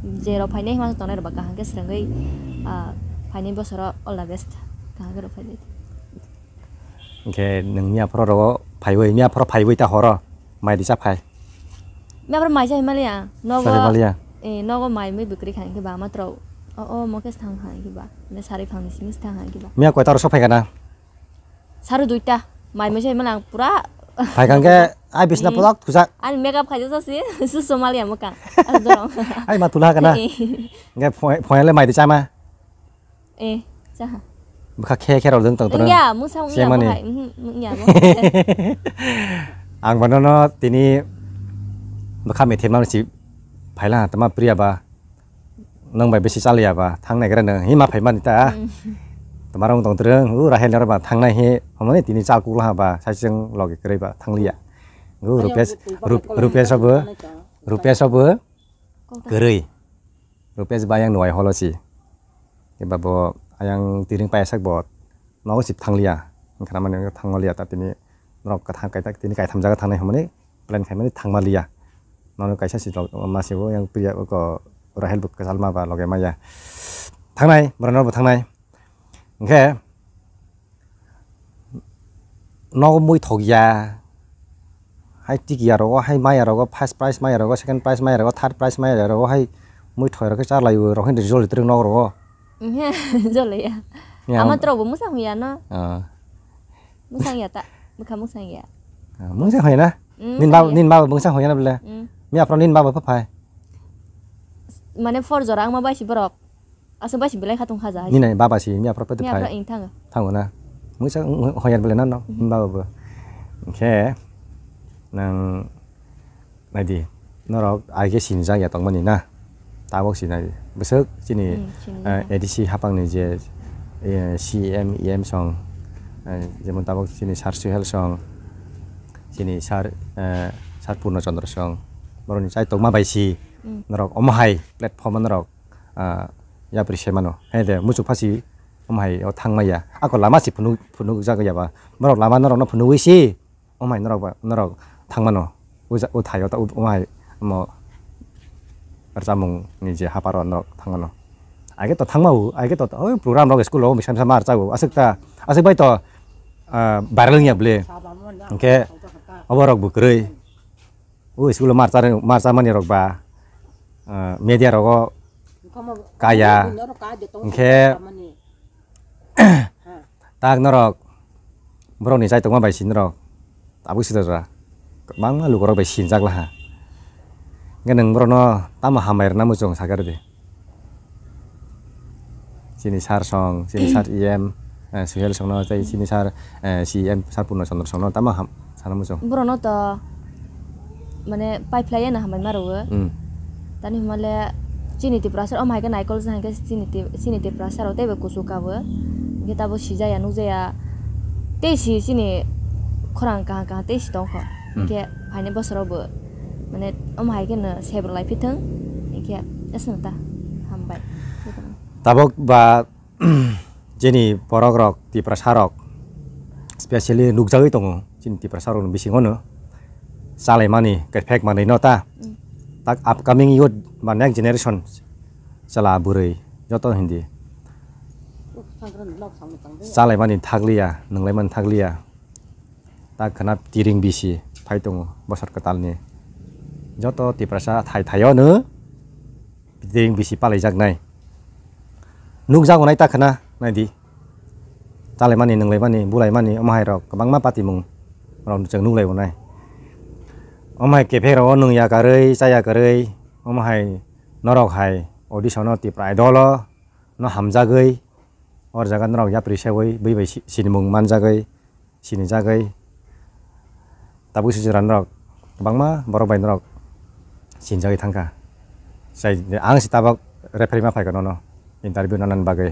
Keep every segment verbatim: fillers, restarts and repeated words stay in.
Je rok phainai hima tongnai rok ba kaham khe swrwngwi, ah, phainai bosoro all the best. Kaham khe rok phainai. Hwnkhe nwng miya phoro rogo phaiwi, miya phoro phaiwi ta horo mai risa phai. Miya phoro mai chai maliya. Nogo, chai maliya. Eh, nogo mai mui bwkrwi kha hwnkhe ba matro. O, o, mokes thang kha hwnkhe ba. Ne sari phangni simi thang kha hwnkhe ba. Miya koita ro sok phai kana? Saru duita. Mai mui chai maliya ang pura. Phai kha hwnkhe ai bisna pulak thujak. Ani makeup khaijak sasi, suso maliya mwkang. As dorong. Ai ma thula kana? Eh. Hwnkhe phoi-, phoyale mai risa ma. Eh, chaha. Bwkha khe khe rok dwng tong tong. Wngya, mungsa wngya. Semani. Bo hai, mhm, wngya bo. Ang bono no tini bwkha methemano si phaila tama priya ba. Nang bai bisi chaliya ba, thang nai gra nang hima phai mani ta. Hmm. Tama rong tong treng, u Rahel naro ba thang nai he, homoni tini chal kukla ba, sai cheng logi kwrwi ba thang liya. U Rupesh, Rup-, Rupesh obo, Rupesh obo. Kok ta? Kwrwi. Rupesh ba ayang nuai holo si. Eba bo ayang tiring payasak bo nogo si thang liya. Wngkha na mani thang liya ta tini norok kwthang kaita tini kaitham jaga thangnai hwnmani plan khaimani thangma liya. Nono kaisa si rok ma si bo yang priya ko Rahel bo kwchal ma ba loge maya. Thangnai, borok no bo thangnai. Hwnkhe nogo mui thok ya. Hai tiki ya rogo, hai maya rogo, first prize maya rogo, second prize maya rogo, third prize maya rogo, hai mui thoi rok khe char lai o, rok hini jol twrwng nok rogo. Jol ya. Ya. Ama trok bo musang ya no. Ah. Musang ya ta, bwkha musang ya. Ah, musang hoya na? Mm, nin ba, musang ya. Nin ba musang hoya na bele. Mm. Mi apro nin ba pha phai. Mane for jora ang ma bai si borok. Aswk bai si belai kha tong kha ja hai. Nini baba si miya phoro pete phai. Miya phoro ing thango. Thango na. Mungsa hoyar belai na no. Mhm. Baba bo. Hwnkhe nang naidi norok ai khe sinijak ya tongmani na. Tabok sinai. Bwswk chini, hmm, sinijak, eh, ya. A D C hapang ni je, eh, C M, E M song, eh, jemon tabok chini Sir Suhel song, chini Sir, eh, Sir Purno Chandra song. Borok ni chai tongma bai si, hmm, norok omo hai platform o norok ah, yapri se mano. Hai de, muchuk phasi, omo hai o thang maya. Ako lama si phunuk, phunuk jak ya ba. Borok lama norok no phunugwi si, omo hai norok ba, norok thang mano. O ja-, o thaio ta, o, omo hai, omo rwchapmung ni je haparo norok thang mano. Aige to thang ma o, aige to, o program rok school o misa misa mar chago. Aswk ta, aswk bai to, ah, viral wngya ble. Hwnkhe, obo rok bo kwrwi. O school o mar cha, mar cha mani rok ba, ah, media rogo kaya. Hwnkhe tak norok borok ni chai tongma bai si norok tabuk si dojora kwbangma lukurok bai sinjak laha. Hwnkhe nwng borok no tamo hambai rwna muchung sakha rwdi. Chini sir song, chini sir E M, eh, Suhel songno, tei chini sir, eh, C M, sir Purno Chandra songno tamo ham sana muchung. Borokno to, mane, paiphlai ya na hambai ma rwo. Hmm. Tani hwnba le chini Tiprasa rok, omo hai khe naikol se hai khe chini Ti-, chini Tiprasa rok teibo kuchuk kabo. Hwnkhe tabo sijaya, nukjaya, tei si chini khorang kaham kaham tei si tongkho. Hmm. Hwnkhe phaini bosorobo, mane, omo hai khe no sebra lai phithwng, hwnkhe aswk ta hambai. Tabok ba, chini borok rok, Tiprasa rok, specially nukjagwi tongo, chini Tiprasa rok ni bisingo no chalaimani, kwphek manwi no ta. Mm. Tak upcoming youth ba next generation, chwla bwrwi joto hindi. Chalaimani thakliya, nwnglaimani thakliya. Ta khwna tiring bisi phai tongo bosor kwtalni. Joto Tiprasa thai thaio no tiring bisi palaijaknai. Nukjago nai ta khwna naidi. Chalaimani, nwnglaimani, bulaimani, omo hai rok kwbangma patimung rok chwng nuklai nai. Omo hai kephek rogo nwngya karwi, chaya karwi, omo hai norok hai audition o Tipra Idol o no hamjagwi, or jaga norok yapri sewi, bui bai si-, sinimung manjagwi, sinijagwi, tabuk si jora norok kwbangma borok bai norok sinjagwi thangkha. Sai ang si tabok referee ma phaikha nono interview nanani bagwi.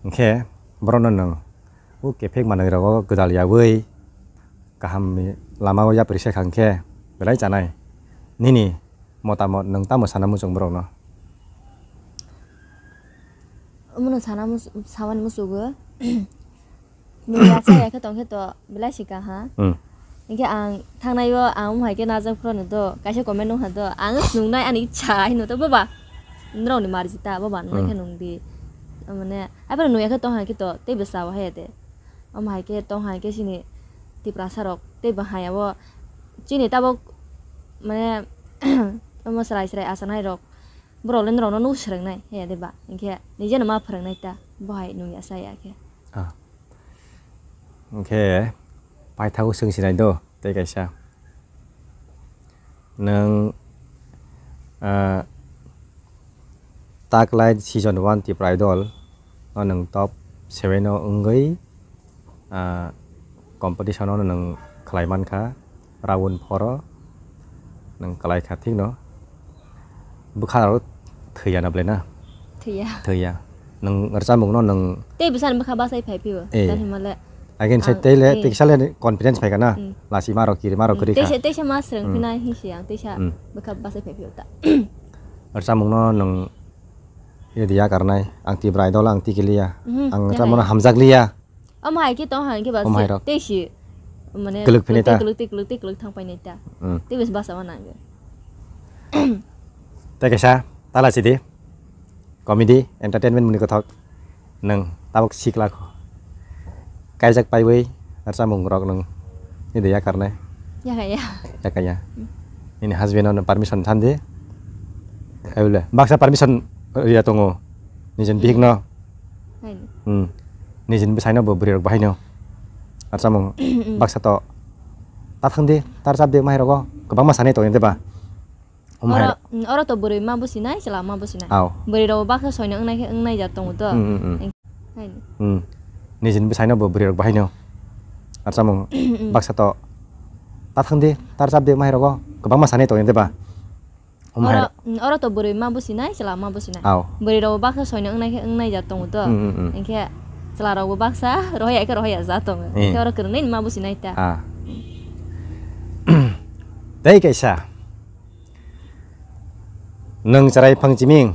Hwnkhe borokno nwng o kephek manwi rogo gwdal yaui kaham ni lama o yapri se kha hwnkhe belai chanai. Nini motamot nwng tamo sana muchung borokno? Omono sana mus-, samani musugo. Nini ya cha ya khe tong khe to belai si kaha. Hmm. Hingke ang thangnai o, ang omo hai khe najak phuru no do, kaisa comment nung ha do, ang nungnai ani ichha hino to baba, norok ni marji ta baba, nungnai khe Hmm. nung di, mane, aphano nung ya khe tong hai khe to, tei bwsa o hai de, omo hai khe tong hai khe chini Tiprasa rok tei bo hai abo chini tabok, mane, omo chwrai chwrai acha nai rok, borok le norok no nuk swrwng nai, hai de ba, hingkhe nije no ma phwrwng nai ta, bo hai nung ya cha ya khe. Ah. Hingkhe paithago swng sinai do tei kaisa. Nwng, ah, taklai season one Tipra Idol o nwng top seven o wngwi, ah, competition o nwng khlai mankha. Round four o nwng kwlai kha, thik no? Bwkha rok thwiya na belai na? Thwiya. Thwiya. Nwng rwchapmung no nwng Tei bwsani bwkha bachai phai phio. Eh. Tani hwnba le Again, ang, sai tei le, eh. Tei kisa le confidence phai kha na? Mm. Lasi ma rok kiri, ma rok Mm. kwrwi Tei kha. sa, tei sa ma srwng Mm. phina hing si ang, tei sa Mm. bwkha bachai phai phio ta. Rwchapmung no nwng ye diya karnai. Ang Tipra Idol, ang tikiliya. Mhm, Ang ya rwchapmung no hai. Hamjak liya. Omo hai khe tong hai khe ba Omo hai se rok. Tei si, mane, Kwlwk phini tei ta. Kwlwk, tei kwlwk, tei kwlwk thang painai ta. Hmm. Tei bes basa o nang. Tei kaisa tala sidi, comedy, entertainment muni kothok, nwng tabok sikla kho. Kaijak paiwi rwchapmung rok nwng nini yakarnai. Yakaya. Yakaya. Hmm. Nini husband no permission than di. Ai bole, baksa permission ya tongo. Nijin bihik no. Haino. Hmm. Nijin bwsai no bo bwrwi rok bahai no. Rwchapmung baksa to. Ta thang di, ta rwchap di, mai rogo. Kwbangma sanai tongo de ba. O mai Oro, rok. Mm, oro to bwrwi ma businai, chwla ma businai. Aw. Bwrwi rok baksa soino wngnai khe wngnai jat tongo to. Mm, mm, mm. Haino. Mm. Nijin bwsai no bo bwrwi rok bahai no. Rwchapmung baksa to. Ta thang di, ta rwchap di, mai rogo. Kwbangma sanai tongo de ba. Omo hai Oro, rok. Mm, oro to bwrwi ma businai, chwla ma businai. Aw. Bwrwi rok baksa soino wngnai khe wngnai jat tongo to. Mm, mm, mm. Hingkhe chwla rok bo baksa rohorya khe rohorya jat tongo. Eh. Hingkhe oro kwrwngnaini ma businai ta. Ah. Tei kaisa. Nwng chwrai phang chiming.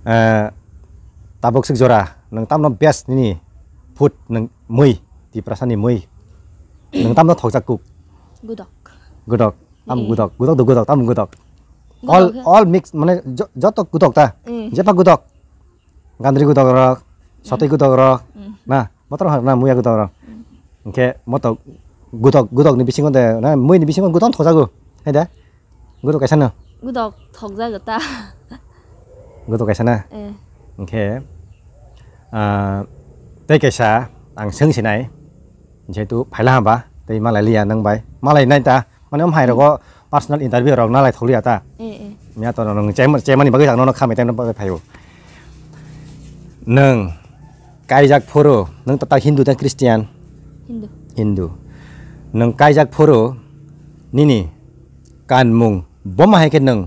Eh, tabuk swk jora. Nwng tamno best nini food nwng mui. Tiprasani mui. Nwng tamno thokjak kuk. Gudok. Gudok. Tam Eh. gudok, gudok do gudok, tam gudok. Gudok All, he? All mix, mane jo-, joto gudok ta. Eh. Jepa gudok. Gandri gudok rok, sotwi Mm. gudok rok. Mm. Na, motor hak na muya gudok rok. Mm. Hingkhe moto gudok, gudok ni bisingo de, na, mui ni bisingo gudok thokjago. Hai de. Gudok kaisa no. Gudok thokjago ta. Gudok kaisa na. Eh. Hingkhe, ah, tei kaisa ang swng sinai. Jehetu phaila hamba, tei malai liya nang bai. Malai nai ta, mane, omo hai rogo personal interview rok nalai thok liya ta. Eh, eh. Miya to nong chema-, chemani bagwi ang nono khamai tei bagwi phaio. Nwng kaijak phuru, nwng to ta Hindu tei Christian? Hindu. Hindu. Nwng kaijak phuru, nini kanmung, boma hai khe nwng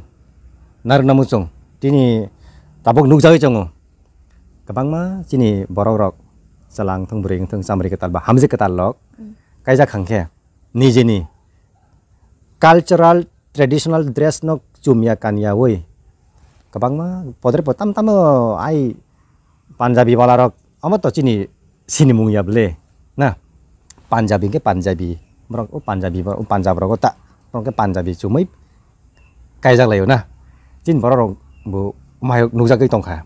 narwkna muchung. Tini tabuk nukjagwi tongo. Kwbangma chini borok rok chwla wngthung, bwrwi wngthung, chamri kwtal ba hamjwk kwtal rok Mm. kaijak hang khe nijini cultural traditional dress no chumya kanyaui kwbangma podre po tam tamo ai Punjabi bala rok omo to chini sinimung ya bwle na Punjabi hwnkhe Punjabi borok o Punjabi borok o Punjab rok o ta borok hwnkhe Punjabi chumui kaijak laio na. Chini borok rok bo omo hai rok nukjagwi tongkha.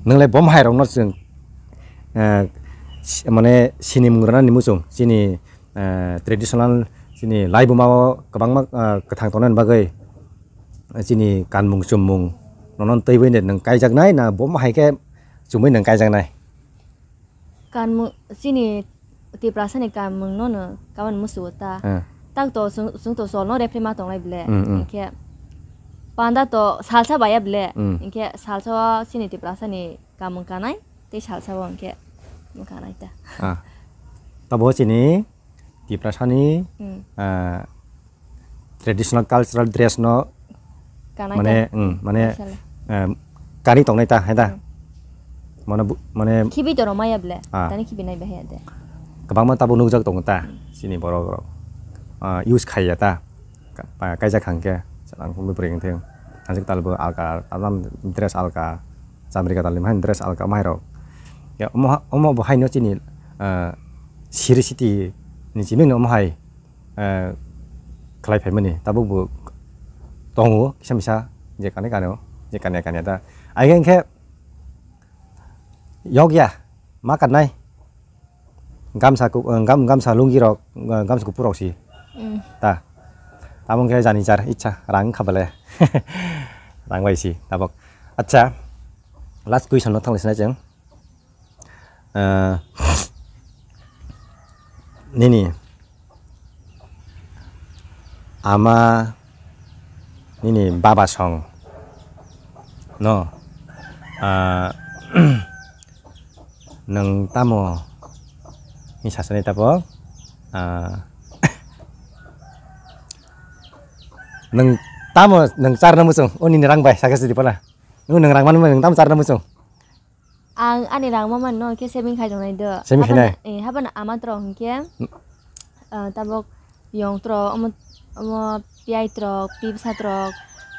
Nwngle bo hai rok no chwng, eh, si-, mane sinimung rwnani muchung chini, eh, traditional chini laibuma o kwbangma, eh, kwthang tongnani bagwi chini kanmung chummung nono twiwi nwng kaijaknai na bo hai khe chumui nwng kaijaknai? Kanmung, chini Tiprasani kanmung no no kaban musugo ta. Hmm. Tak to chwng, chwng to sol no rephre ma tonglai bele. Hmm, hmm. Hingkhe panda to salsa baya bele. Hmm. Hingkhe salsa o chini Tiprasani kanmung kanai, tei salsa o hingkhe kanai ta. Ah. Tabo chini Tiprasani, Hmm. ah, traditional cultural dress no Kanai mane, ta. Hmm, mane, Mashallah. eh, kani tongnai ta, hai ta? Hmm. Mane bu-, mane Khibi to romaya ble. Ah. Tani khibi nai bahaya de. Kwbangma tabo nukjak tongo ta, Hmm. chini borok rok. Ah, use khaiya ta. Ka-, pa-, kaijak hang khe, chwla wngthung, bwrwi wngthung. Hanjik talbo alka, tamtam dress alka. Chamrika talni mahai dress alka mahai rok. Ya, omo ha-, omo bo haino chini, ah, siri siti Ni simi no omo hai, eh, khlai phaimani, tabuk bo tongo kisa misa je kani kani o, je kanya kanya ta. Ai khe yok ya, ma katnai. Gamsa ku-, eh, gam-, gamsa lungi rok, eh, gamsa kuphur rok si. Mm. Ta. Tamo khe jani jar icha rang kha bale. Rang bai si tabok. Acha, last question no thang sinai cheng. Eh, nini ama nini baba song no, ah, nwng tamo ni sasani tabok, ah, nwng tamo nwng charna muchung o nini rang bai sakhe sidi pala nwng nwng rang manwi nwng tamo charna muchung. Ang ani rang ma mano khe saving khai tongnai do. Saving khainai? Habana, eh, habana ama tro hwnkhe, ah, tabok yong tro, omo, omo piyai tro, pibsa tro,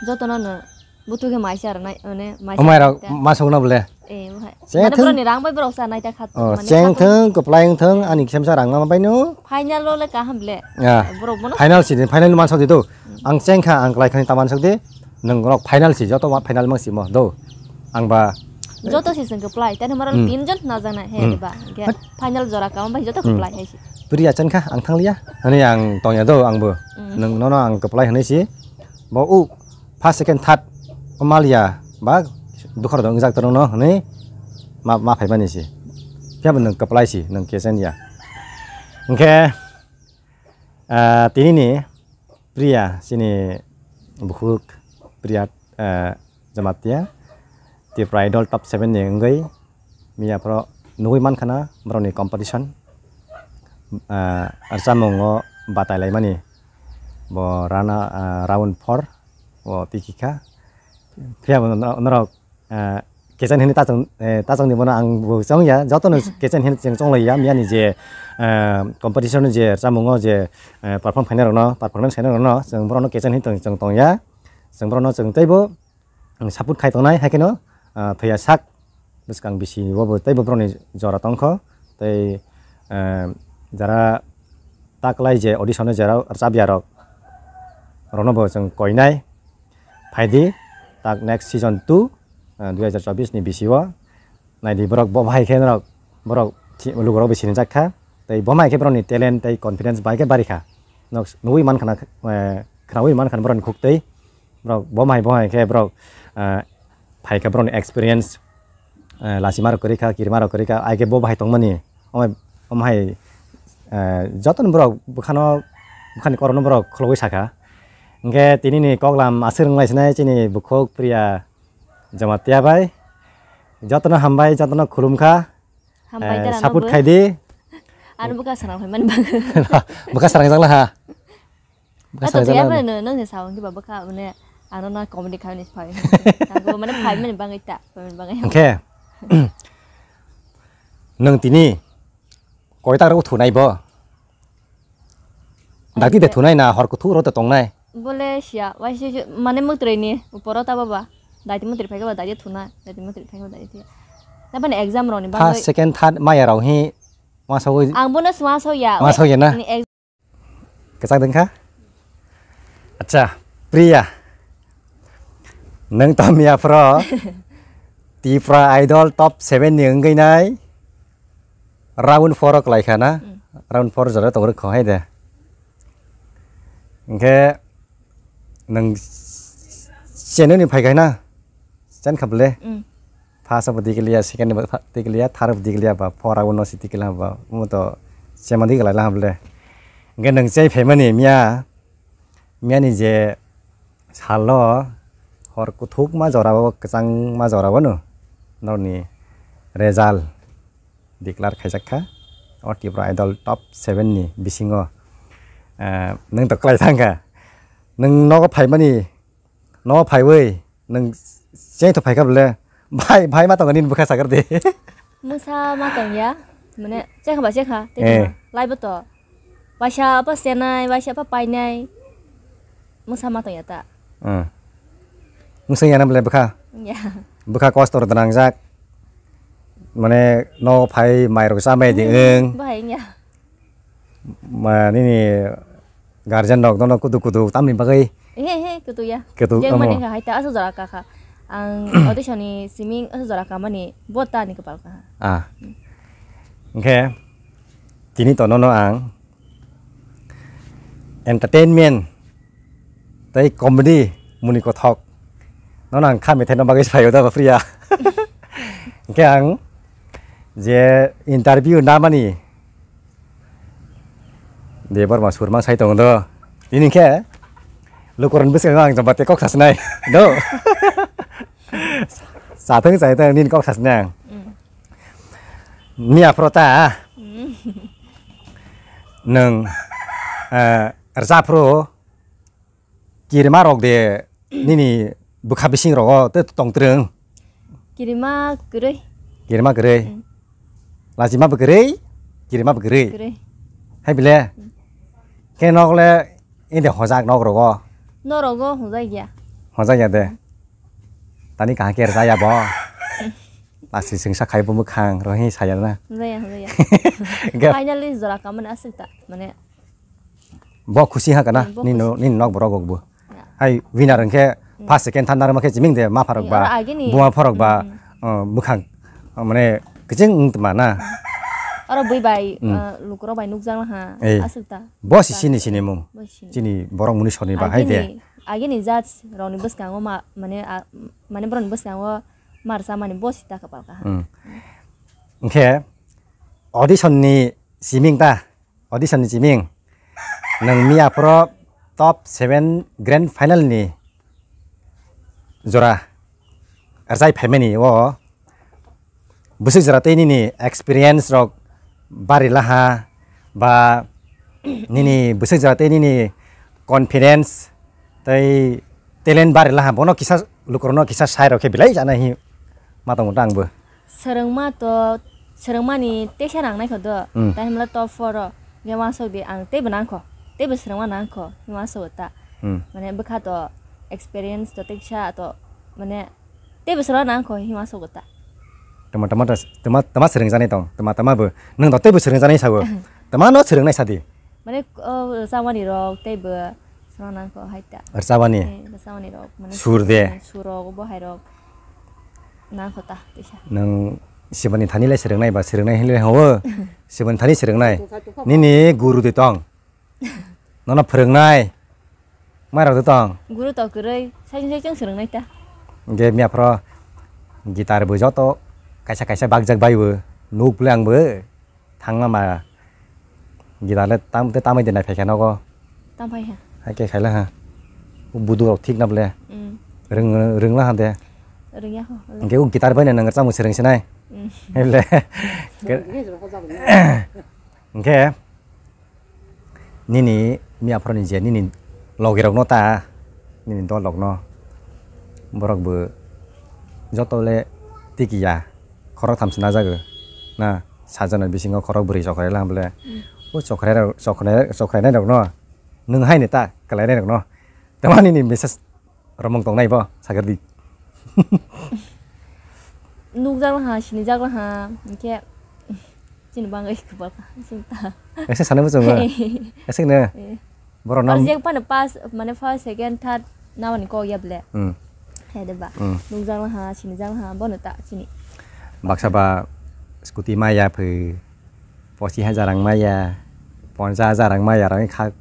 jotono no butu khe maisa rwnai, mane maisa Omai rok rwnai ta. Ma songna bole. Eh, bo hai. Cheng Mane thung. Boroni rang bai borok sa nai ta khat, Oh, mane cheng khat thung, kwplai wng thung, ani kisa misa rang ma bai no. Final role kaham le. Ya. Borok bono Final si, final man sok di do. Ang cheng kha, ang kwlai khani ta man sok di. Nwng rok final si, joto ma final mang si mo do. Ang ba Joto si sing kwplai, tani moro Hmm. Tin jon na jana he Hmm. Ba. Hingke Hat. Final jora kama bai joto Hmm. Kwplai hai si. Priya chan kha, ang thang liya. Hani ang tong ya do, ang bo. Hmm. Nwng nono ang kwplai hani si. Bo u first, second, third o mal ya ba dukhor dong jak torong no hani ma, ma phai mani si. Khe bo nwng kwplai si, nwng kechen ya. Hingke, ah, tini ni Priya, chini bukhuk Priya, eh, Jamatia, Tripura Idol top seven ni wngwi miya phoro nugwi mankha na borokni competition, eh, rwchapmungo batai laimani bo rana, eh, round four o tiki kha. Phiya bo norok, ah, kechen hini tachwng, eh, tachwng ni bono ang bo chong ya, joto no kechen hini chwng chong lai ya, miyani je, ah, competition ni je rwchapmungo je, eh, perform khainai rok no, performance khainai rok no, chwng borok no kechen hini tong, chwng tong ya, chwng borok no chwng teibo, um, support khai tongnai, hai kheno, ah, thwiya sak bwskang bisi bo bo teibo borok ni jora tong kho, tei, eh, jara taklai je audition o jera rwchap ya rok, rok no bo chwng koinai. Phaidi tak next season two, ah, dui hajar chobbish ni bisio naidi borok bo bahai khe norok borok thi-, lukurok bo sinijak kha tei bo mai khe borokni talent tei confidence bai khe bari kha. Nok nugui mankha na, eh, khnaui mankha na borokni khuktwi borok bo mai bo hai khe borok, eh, phaikha borokni experience, eh, lachima rok kwrwi kha, kirima rok kwrwi kha, ai khe bo bahai tongmani, omo, omo hai, eh, jotono borok bwkhano, bwkhani korokno borok kholobwi sakha. Hingkhe tini ni koklam aswk wng lai sinai chini bukhuk Priya Jamatia bai. Jotono hambai, jotono khulumkha. Hambai, eh, dara support nangbo khai di. Ano bwkha sarang phai mani bagwi. Bwkha sarang jak laha. Bwkha Ato sarang jak phiya laha. Ba no, nang se sao hingke ba bwkha, mane, ano na comedy khai ni phai. Tangbo mane phai mani bagwi ta, phai mani bagwi. Hingkhe, nang tini koi ta rok thunai bo? Dakti de thunai na hor kuthuk ro de tongnai. Bole siya, wai si, si, mane mwtwrwi ni uporo ta baba. Daiti mwtwrwi phaikhe ba daiti thuna, daiti mwtwrwi phaikhe ba daiti. Nabani exam roni bagwi. First, second, third maya rok hi wansogwi. Ang bono swansok ya. Wansok ya na? Ni ex- Kwchak dengkha? Acha, Priya. Nang to miya phro Tipra Idol top seven ni wngwi nai. Round four o kwlai kha na? Hmm. Round four jora tong rwkho hai de. Hingkhe nwng channel ni phai khai na? Chen kha bwle? Hmm. First o bo dikiliya, second o bo dikiliya, third o bo dikiliya ba, four round no si dikiliya ba, omo to chema diklai la bwle. Hingkhe nwng chai phaimani miya, miya ni je salo hor kuthukma jora o, kwchangma jora o no, norni result declare khaijak kha o Tripura Idol top seven ni bisingo, eh, nwng to kwlai thang kha. Nwng nogo phaimani, nogo phaiwi nwng chengtho phaikha bwle, bhai, bhai ma tongo nini bwkha sakar de. Mwsa ma tongya, mane chekha ba chekha, tei Eh. Tongma. Laibo to. Waisa apa senai, waisa apa painai. Mwsa ma tongya ta. Hmm. Mwsang yana bwle bwkha? Ya. Bwkha kosto rwdwnangjak. Mane no phai mairok chamai di Hmm, wng. Bahai wngya. Ma, nini guardian rok nono kudu kudu tamni bagwi? He, he, kudu ya. Kudu, je omo. Mani kha hai ta aswk jora ka kha. Ang audition ni siming aswk jora ka mani bo ta ni kwpal ka. Ah. Hwnkhe tini to nono ang entertainment tei comedy muni kothok nono ang kha methai no bagwi sai da ba priya. Hwnkhe ang je interview namani Debbarma surmang sai tongo do. Nini khe lukurokni bwskango ang jabate kok sasinai do. Sathung saithung nini kok sasinai ang. Mm. Miya phro ta. Mm. Nwng, eh, rwchap phro. Kirima rok de nini bwkha bising rogo te tong twrwng. Kirima kwrwi. Kirima kwrwi. Hmm. Lachima bo kwrwi, kirima bo kwrwi. Kwrwi. Hai bile. Hmm. Khe nok le inde hojak nok rogo. Norogo hojak ya. Hojak ya de. Hmm. Tani kaham khe rwjak ya bo. Lasi singsa khai bo mwkhang rohi saya na. Hojak ya, hojak ya. Ge- Finally jora kamani aswk ta mane. Bo khusi ha kana, hmm, bo nini khusi. Nini nok borok bo. Ya. Hai winner hwnkhe, hmm, first, second, third narwkma khe chiming de ma pharok, eh, ba, oro agini, buma pharok ba, hmm, oh, bwkhang, oh, mane kiching wng tma na. Oro bui bai, hmm, eh, lukurok bai nukjak ha, eh, aswk ta. Bo si sini sini mung. Bo si sini. Chini borok muni soni ba hai de. Agini, agini judge rokni bwskango ma, mane, ah, mane borokni bwskango ma rwchapmani bo si ta kwpal kaham. Hmm. Hwnkhe audition ni siming ta. Audition ni chiming. Nwng miya phoro top seven grand final ni jora rwchai phaimani o bwswk jora tei nini experience rok bari laha ba nini bwswk jora tei nini confidence tei talent bari laha bono kisa lukurokno kisa sai rok khe belai jana hi ma tongo ta angbo. Swrwngma to, swrwngmani teisa nang naikho do. Hmm. Tai hwnla top four o, hwnke uansuk di ang teibo nangkho, teibo swrwngma nangkho, hwnke uansuk ta. Hmm. Mane bwkha to experience to teisa to, mane teibo swrwngma nangkho, hwnke uansuk ta. Tama, tama, tama, tama swrwngjaknai tong, tama, tama bo, nwng to teibo swrwngjaknai sabo, tama no swrwngnai sadi. Mane, o, rwchapmani rok teibo swrwngna nangkho hai ta. Rwchapmani? Eh, rwchapmani rok, mane sur de? Eh, sur rok, bo hai rok nangkho ta, teisa. Nwng Sibani thani le swrwngnai ba swrwngnai hinle hao? Sibani thani swrwngnai. Nini guru de tong. Nono phwrwngnai. Mai rok de tong. Guru to kwrwi, sai sai chwng swrwngnai ta. Ge miya phro guitar bo joto kaisa kaisa bakjak bai bo. Nuk le ang bo. Thangma ma guitar le tam te tamai de nai phaikha nogo. Tam phai ha. Hai khe khaila ha. O budu rok thik na ble. Mm. Rwng, rwngla ha de. Rwngya kho. Hwnkhe o guitar bai nang rwchapmung swrwng sinai. Mm. Hai ble. Hwnkhe nini miya phoroni je nini logi rokno ta, nini dol rokno, borok bo joto le tiki ya, khorok tham se na jago na, sajana bisingo khorok bwrwi chokrai lang bole. Mm. O chokrai rok, chokrai, chokrai nai rokno nwng hai ni ta kwlai nai rokno tamo nini message romong tongnai bo sakar di. Nukjak laha, sinijak laha, hwnkhe chini bagwi kwbal kha, chini ta. Ese sanai muchungo. Ese ne. Eh. Borok nam. Aro jeng phano pass, mane first, second, third namani kok ya ble. Hmm. Hai de ba. Hmm. Nukjak laha, sinijak laha, bono ta chini. Baksa ba scooty maya phi. Pochi hajar rang maya, poncha hajar rang maya, rang kha.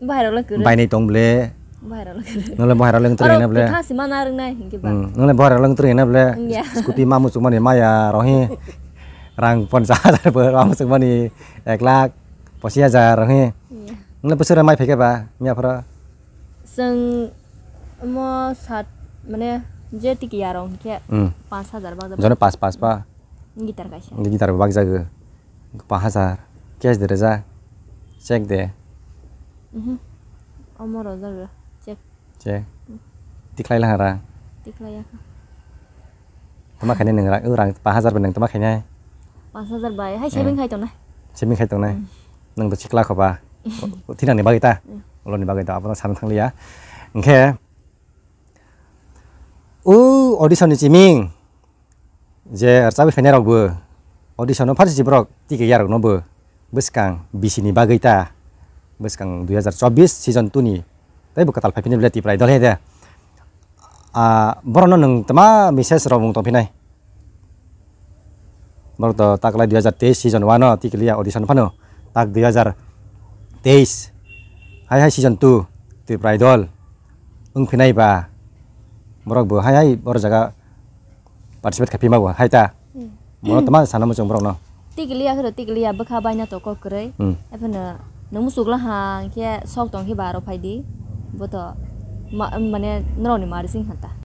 Bahai rok le kwrwi. Bainai tong ble. Bahai rok le kwrwi. Nole bahai rok le kwrwi na ble. Oro kwthang si mana rwngnai hinkhe ba. Hmm, nole bahai rok le kwrwi na ble. Wngya. Scooty ma muchung mani maya rohi. Rang poncha hajar bo ma muchung mani ek lakh pochi hajar rohi. Wngya. Nole bwswk mai phaikhe ba miya phoro. Chwng omo sat mane je tiki ya rok hinkhe, hmm, panch hajar bak. Jono pas pas pa. Guitar kaisa. Guitar bo bakjago. Pash hajar. Cash de rwjak. Check de. Mhm. Omo rwjak rw. Check. Check. Tikhlai laha ra. Tikhlai ya kha. Tama khainai nwng rang, o rang pash hajar bai nwng tama khainai. Pash hajar bai. Hai, hmm, saving khai tongnai. Saving khai tongnai. Hmm. Nwng to sikla kho ba. Thinani bagwi ta. Hmm. Oloni bagwi ta. Abono sana thangliya. Hwnkhe o audition ni chiming. Je rwchapwi phainai rok bo audition no phalsi borok tiki ya rok no bo Bwskang bisi ni bagwi ta, bwskang dui hazar chobbish season two ni tei bo kwtal phai phini bwle Tipra Idol hai de. Ah, borokno nwng tma message rok mung tong phinai? Borok to taklai dui hazar teis season one o tikiliya audition phano, tak dui hazar teis hai hai season two Tipra Idol wng phinai ba borok bo hai hai borok jaga participate khai phima bo hai ta. Hmm. Mono tma sana muchung borok no. Tikiliya khoro tikiliya bwkha baina to kok kwrwi. Hmm. Ephano nung muchuk la hang khe sok tong khe baro phai di. Bo to ma-, mane norok ni mari sing hanta.